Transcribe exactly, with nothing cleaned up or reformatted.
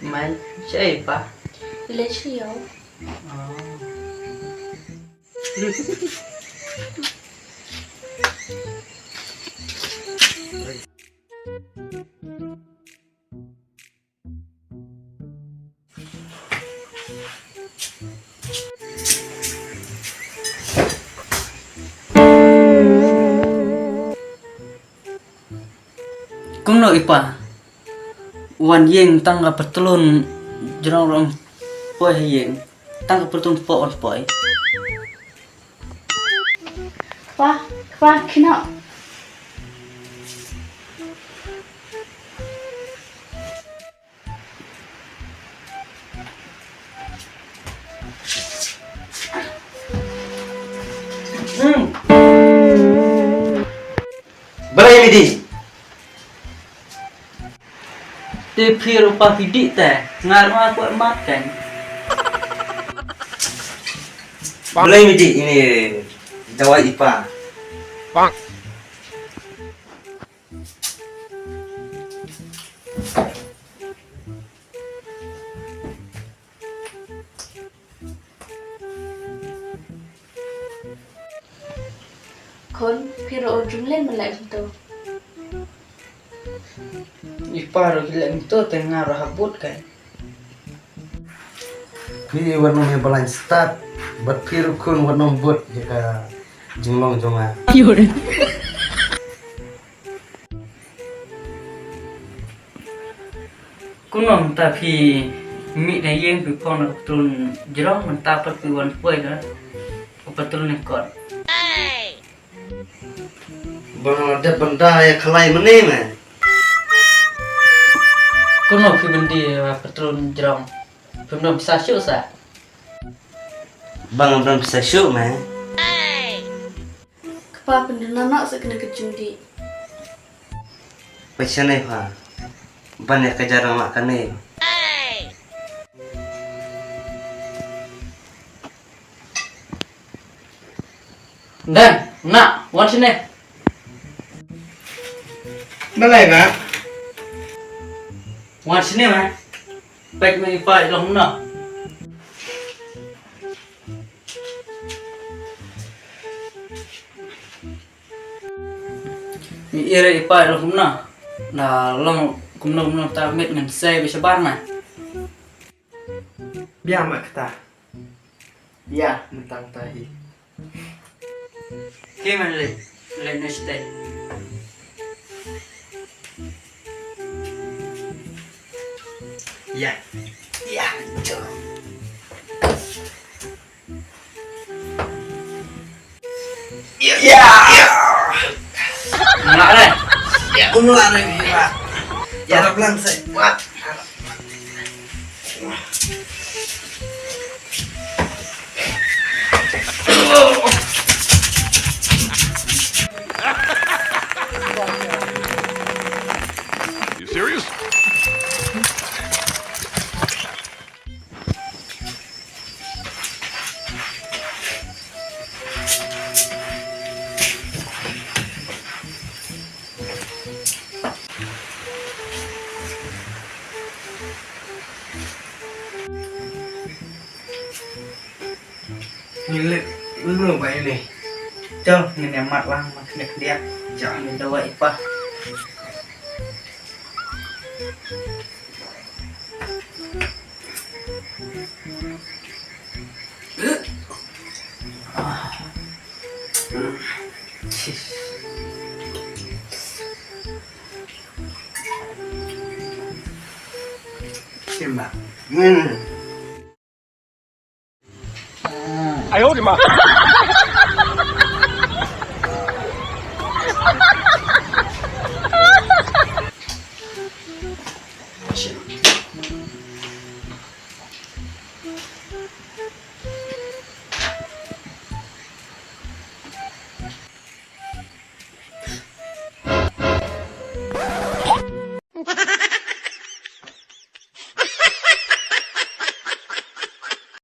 Mai, shaei pa? Leit sha ïew. Oh. Kumno i pa? Wan ïeng tang ka patlun jrong ruh ym poi ha ïing. Tang ka patlun pok wan poi. Pa, pa, khie noh. Hmm. Balei me dih? Te phi ruh pa phi dih te, nga ruh nga kwah mat kan. Balei me dih ine dawai i pa? Khun, phi ruh jong leh me leh kumto. I pa ruh ki leh kumto te nga ruh ha bud kai. Phi wat nym ïa balance stad, bad phi ruh khun wat nym bud ïa ka jinglong jong nga. Kumno mynta phi mih na ïing phi phong na ka patlun jrong, mynta pat phi wan poi na ka patlun ne kot? Ba dep ban da ïa khlai mane me. Kumno phi ban die ïa ka patlun jrong? Phim don pisa shuh sa? Ba ngam don pisa shuh me. Kpa, pynduna noh sa kane ka jingdih. Peit shane pha. Ban ïa ka jar ma kane. Dan, na, wan shane. Balei ma? Wan shane ma. Peit ma i pa i long kumno. Ngi ïa i pa i long kumno. Na long kumno kumno ta met ngan sei ba shabar na. Biang ma kata. Ïa, mentang ta hi. Ki man le, le neste. Ïa. Ïa, jom. Ïa. Ïa. Mula re. Ïa, mula re. Ïa. Ïa, pelan sa. Kuat. You serious? Ngi leh, ngi leh ba ine. Chal, ngin ïa mad lang, mad khyndiat khyndiat. Chal, ngin da wai i pa. Simba. 哎呦我的妈！ Shit.